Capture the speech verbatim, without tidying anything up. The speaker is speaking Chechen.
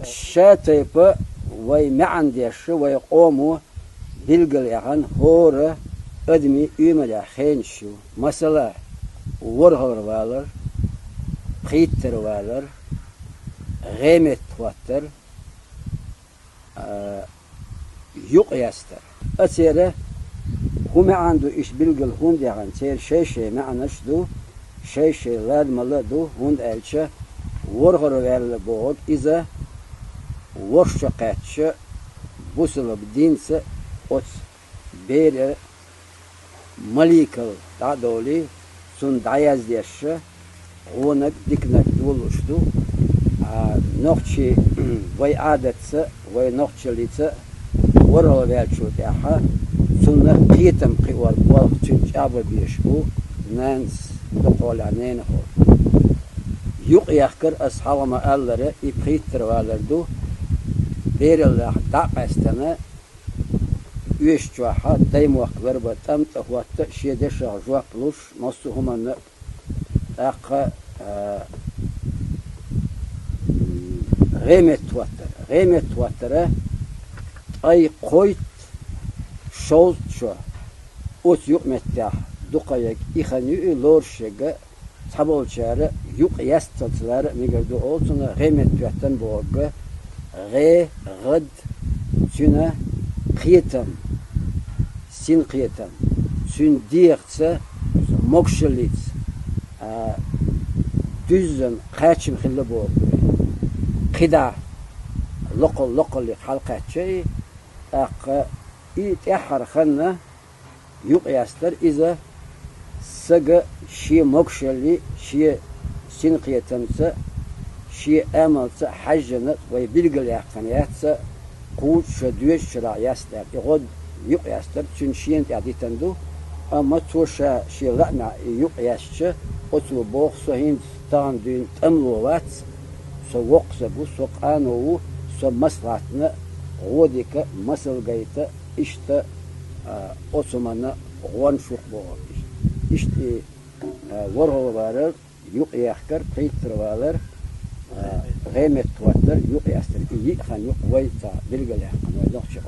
Ша тайпа вай маьӀна деш, вай къомо билгалъяьхна хӀора адамий уймарех хенаш ю. Масала, ворхӀалгӀа валар, пхийттара валар, гӀеметта хӀоттар, а, юкъ ястар. А церан хӀун маьӀна ду, иштта билгал хӀунда яьхна, церан шай-шай маьӀнаш ду, шай-шай ладамал а ду, хӀунда аьлча ворхӀалгӀа ваьлла бохург иза ворхӀ шо кхаьчча, бусалба динца оцу беран маликал дӀа а довлий, цунна дӀаяздеш, гӀонаг, диканаг долуш ду. А, нохчий, вай Ӏадатца, вай нохчаллица ворхӀалгӀа ваьллачул тӀаьхьа цунна кхетам кхиор болх цуьнан чӀагӀбан безаш бу нанас дукхахьолехь ненахула. Юкъ яхкар, ас хьалха ма-аллара, и пхийттара валар ду, бераллех дӀа а къаьстина, оьшучохь даймохк ларбан тӀам тӀе хӀотта, шен дешах жоп луш, массо а хӀуманна, тӀаккха, а, гӀеметта хӀоттар. ГӀеметта хӀоттара ткъе кхойтта, шовзткъа шо оцу юкъаметтехь дукха ерг и хан ю, и лоруш ерг а, цхьаболчара юкъ ясталц лара а мегар ду олу цунах, гӀеметта хӀоьттина бохург а, гӀе, гӀад, цуьнан кхетам, синкхетам, цуьнан дегӀаца, могушаллица, а, дуьззина кхачам хилла бохург вай. КхидӀа локхал-, локхалле хьалакхаьчча и, тӀаккха и тӀаьххьара хан юкъ ястар, иза сага шен могушаллий, шен синкхетамца, шен амалца хьаьжжина вай билгалъяьккхина яц, кхузткъа шо доьжучу шарахь ястар. И гӀод юкъ ястар цуьнан шена тӀехь дитина ду, амма цо ша шен лаамехь и юкъ яьстича, оцо боху: «Со хӀинца тахана дуьйна тӀамло вац, со воккха стаг ву, со къано ву, со маслаӀатна гӀо дика, масал гайта, иштта, а, оцу хӀуманна гӀонаш ю-кх», бохург иштта. Иштта и, а, ворхӀалгӀа валар, юкъ яхкар, пхийттара валар, а, гӀеметта хӀоттар, юкъ ястар. И йиъ хан ю-кх вай цхьа билгалъяьккхина, вай нохчийн